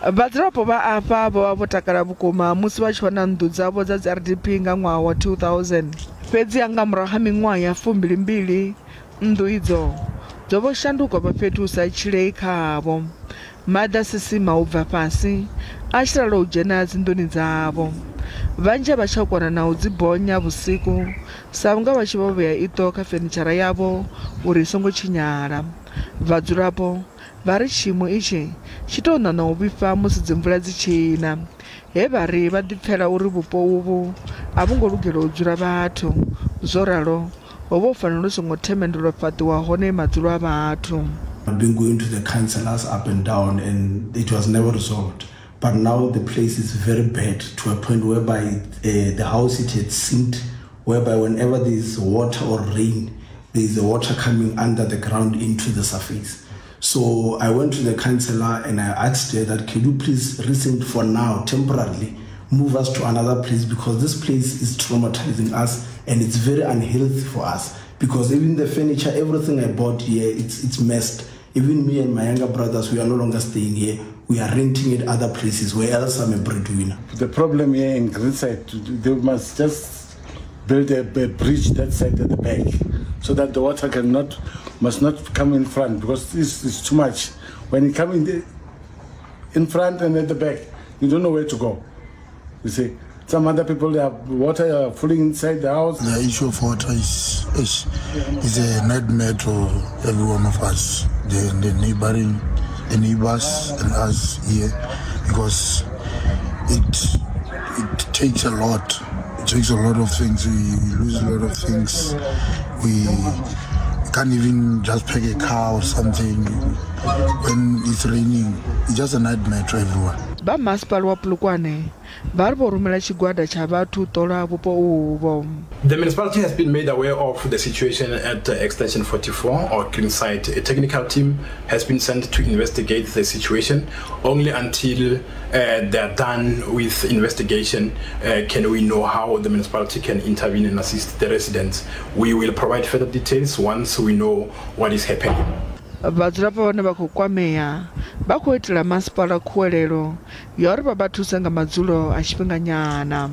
Vhadzulapo vha afha vho vha vho takala vhukuma musi vha tshi wana nnḓu dzavho dza dzi RDP nga ṅwaha wa 2000. Fhedziha nga murahu ha miṅwaha ya 22, nnḓu idzo dzo vho shanduka vha fhethu hu sa tshilei khavho. Maḓi a sisima u bva fhasi a tshi ralo u dzhena dzinḓuni dzavho. Vhanzhi a vha tsha kona na u dzi bonya vhusiku sa vhunga vha tshi vho vhea iṱo kha fenitshara yavho uri i songo tshinyala. Vhadzulapo vha ri tshiimo itshi tshi tou ṋaṋa u vhifha musi dzimvula dzi tshi na, he vha ri vha ḓipfela uri vhupo uvhu a vhu ngo lugela u dzula vhathu. Zwo ralo, ho vha hu fanela u songo themendelwa fhaṱiwa hone madzulo a vhathu. I've been going to the councillors up and down and it was never resolved. But now the place is very bad to a point whereby the house it had sinked, whereby whenever there is water or rain, there is water coming under the ground into the surface. So I went to the councillor and I asked her that, can you please rescind for now, temporarily, move us to another place, because this place is traumatizing us and it's very unhealthy for us. Because even the furniture, everything I bought here, it's messed. Even me and my younger brothers, we are no longer staying here. We are renting at other places where else I'm a breadwinner. The problem here in Greenside, they must just build a bridge that side at the back, so that the water must not come in front, because this is too much. When it comes in front and at the back, you don't know where to go. You see, some other people, they have water falling inside the house. The issue of water is a nightmare to every one of us, the neighboring, the neighbors and us here, because it takes a lot. It takes a lot of things. We lose a lot of things. We can't even just pack a car or something. When it's raining, it's just a nightmare to everyone. Vha masipala wa Polokwane vha ri vho rumela tshigwada tsha vhathu u ṱola vhupo uvho. The municipality has been made aware of the situation at Extension 44 or Greenside. A technical team has been sent to investigate the situation. Only until they are done with investigation can we know how the municipality can intervene and assist the residents. We will provide further details once we know what is happening. Vhadzulapo vhane vha khou kwamea vha khou itela masipala khuwelelo ya uri vha vha thuse nga madzulo a tshifhinganyana.